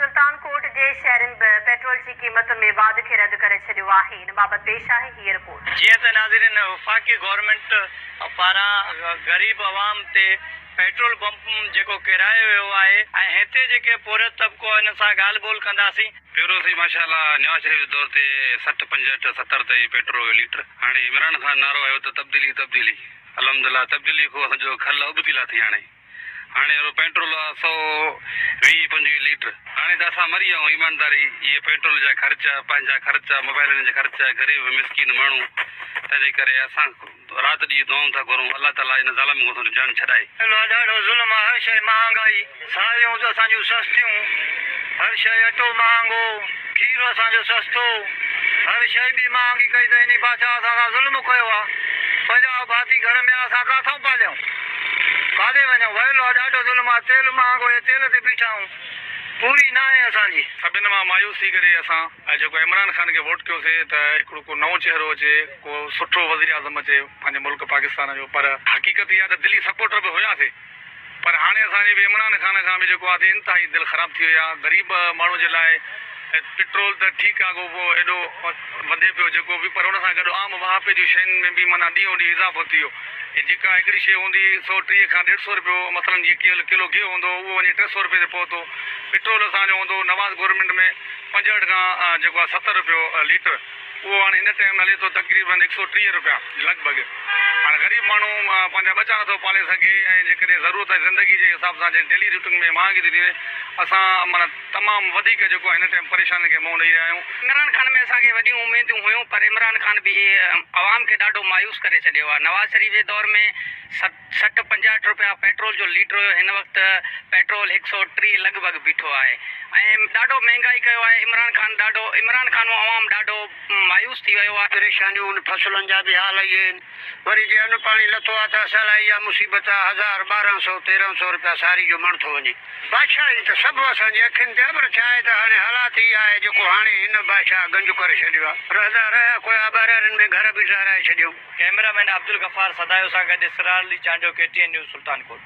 سلطان ڪوٽ جي شهرين به پيٽرول جي قيمتن ۾ واڌ کي رد ڪري ڇڏيو آهي، ان بابت پيش آهي هيء رپورٽ. جيئن ته ناظرين وفاقي گورنمينٽ پاران غريب عوام تي پيٽرول پمپ جيڪو ڪيرايو ويو آهي ۽ هتي جيڪي پورهيت طبقو آهي انهن سان ڳالهه ٻولهه ڪنداسين. پهريون سائين ماشاء الله نواز شريف جي دور تي 60 65 70 تائين پيٽرول هيو ليٽر هاڻي عمران خان نعرو هنيو ته تبديلي تبديلي الحمدلله تبديلي کان اسان جو کل ابتي لاٿي هاڻي هاڻي اهڙو پيٽرول آ 120 25 ليٽر هاڻي ته اسان مري ويا آهيون ايمانداري اهي پيٽرول جا خرچ پنهنجا خرچ موبائلن جا خرچ غريب مسڪين ماڻهو تنهن جي ڪري اسان رات ڏينهن دعائون ٿا گهرون الله تعالي ان ظالم کان اسان جو جان ڇڏائي. الله ڏاڍو ظلم آ هر شئي مهانگائي ساريون ته اسان جون سستيون هر شئي اٽو مهانگو کير اسان جو سستو هر شئي ٻي مهانگي ڪئي ته انهي بادشاهه اسان سان ظلم ڪيو آ 50 ڀاتي گهر ۾ آ اسان ڪاٿئون پاليون ڪاڏي وڃون ويل آ ڏاڍو ظلم آ تيل مهانگو هي تيل تي بيٺا آهيون پوري ناهي اسان جي. سڀن مان مايوس ٿي ڪري اسان جيڪو عمران خان کي ووٽ ڪيوسي ته هڪڙو ڪو نئون چهرو اچي ڪو سٺو وزيراعظم اچي پنهنجي ملڪ پاڪستان جو پر حقيقت اها ته دلي سپورٽر به هياسي پر هاڻي اسان جي به عمران خان کان به جيڪو آهي انتهائي دل خراب ٿي وئي آهي غريب ماڻهو جي لاء پيٽرول ته ٺيڪ آهي ڪو ايڏو وڌي پيو جيڪو به پر ان سان گڏ عام واهپي جون شين ۾ به معنيٰ ڏينهون ڏينهن اضافو ٿي ويو جيڪا هڪڙي شيء هوندي 130 کان 150 رپيو مثلاً جيئن ڪيل ڪلو گيهه هوندو هو اهو وڃي 300 رپئي تي پهتو پيٽرول اسان جو هوندو هو نواز گورنمينٽ ۾ 65 کان جيڪو آهي 70 رپيو ليٽر اهو هاڻي هن ٽائيم هلي ٿو تقريبن 130 رپيا لڳ ڀڳ هاڻي غريب ماڻهو پنهنجا ٻچا نٿو پالي سگهي ۽ جيڪڏهن ضرورت ۽ زندگي جي حساب سان جنهن ڊيلي روٽين ۾ مهانگي ٿي ٿي وڃي اسان معنيٰ تمام وڌيڪ جيڪو آهي هن ٽائيم پريشانين کي منهن ڏئي رهيا آهيون. عمران خان ۾ اسان کي وڏيون اميدون هيون پر عمران خان به عوام کي ڏاڍو مايوس ڪري ڇڏيو آهي نواز شريف جي دور ۾ 60 65 روپيا پيٽرول جو ليٽر هيو هن وقت پيٽرول 130 لڳ ڀڳ بيٺو آهي ۽ ڏاڍو مهنگائي ڪيو آهي عمران خان ڏاڍو عمران خان مان عوام ڏاڍو مايوس ٿي ويو آهي. پريشانيون آهن فصلن جا به حال اهي آهن وري جي ان پاڻي لٿو آهي ته اسان لاء اها مصيبت آهي هزار 1200 1300 روپيا ساري جو مڻ ٿو وڃي. بادشاهي ته سڀ اسان جي اکين تي آهي پر ڇا آهي ته هاڻي حالات هي آهي جيڪو هاڻي هن بادشاهه گنج ڪري ڇڏيو آهي. رهندا رهيا ڪويا ٻهراڙين ۾ گهر به ڊهرائي ڇڏيائون. ڪئميرا مين عبدالغفار سدايو سان گڏ Israr Ali Chandio K T N news Sultan Kot.